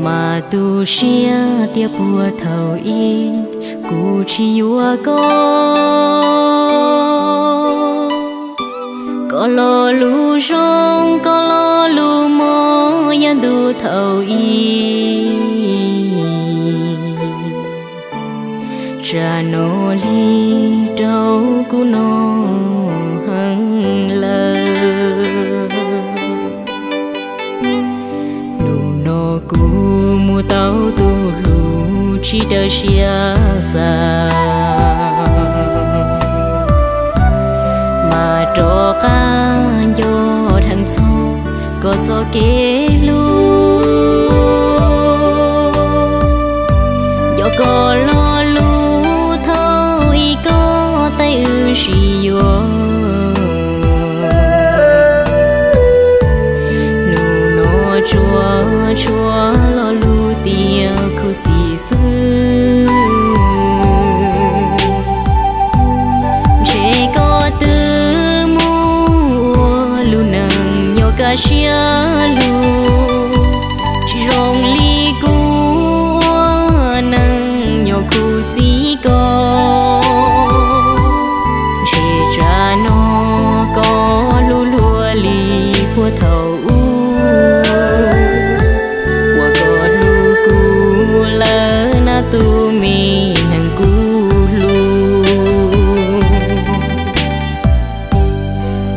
Mas tu siab tias puag thaum ub kuv tsis yuav koj, koj lo lus zoo, koj lo lus mob yav ntuj thaum ub. Tsam no lig rau kuv no heev lawm. Hnub no kuv mus tau tus hlub tsis raws siab xav, mas rov qab nco dheev txog koj txoj kev hlub. Yog koj lo lus thaum ub koj teb wb sib yuav, hnub no tsuas tshuav lo lus tias khuv xim xwb. Ntshe koj twb mus ua lub neej nyob kaj siab lug, tsis zoo li kuv ua neej nyob khuv xim koj. Ntshe tsam no koj hlub luag li puag thaum ub, uas koj hlub kuv lawm na tus me neeg kuv hlub.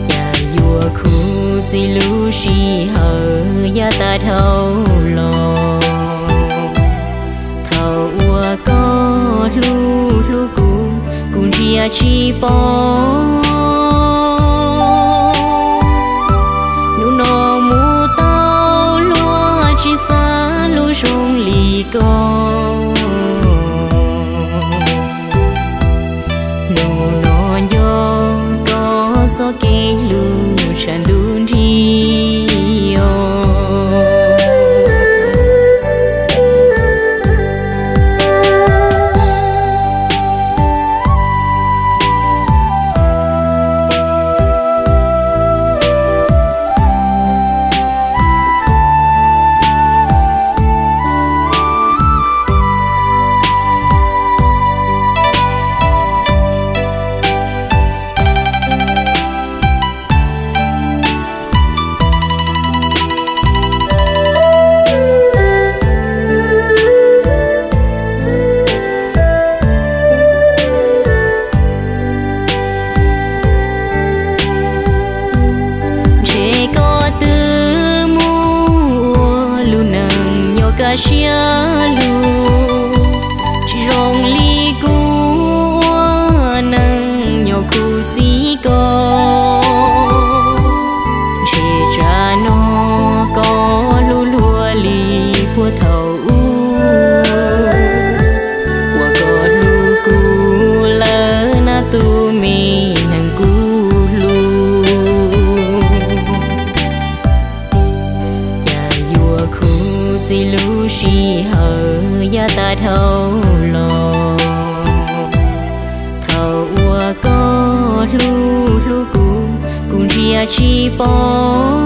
Cas yuav khuv xim lub sij hawm yav tas dhau los, thaum uas koj hlub hlub kuv, kuv ntsia tsis pom. Hnub no mus tau luag tsis xav hlub zoo li koj. Hnub no nco koj txoj kev hlub tshav ntuj nrig os. Ntshe koj twb mus ua lub neej nyob kaj siab lug, tsis zoo li kuv ua neej nyob khuv xim koj. Ntshe tsam no koj hlub luag li puag thaum ub, uas koj hlub kuv lawm na tus me neeg kuv hlub. Cas yuav khuv xim lub sij hawm yav tas dhau los, thaum uas koj hlub hlub kuv, kuv ntsia tsis pom.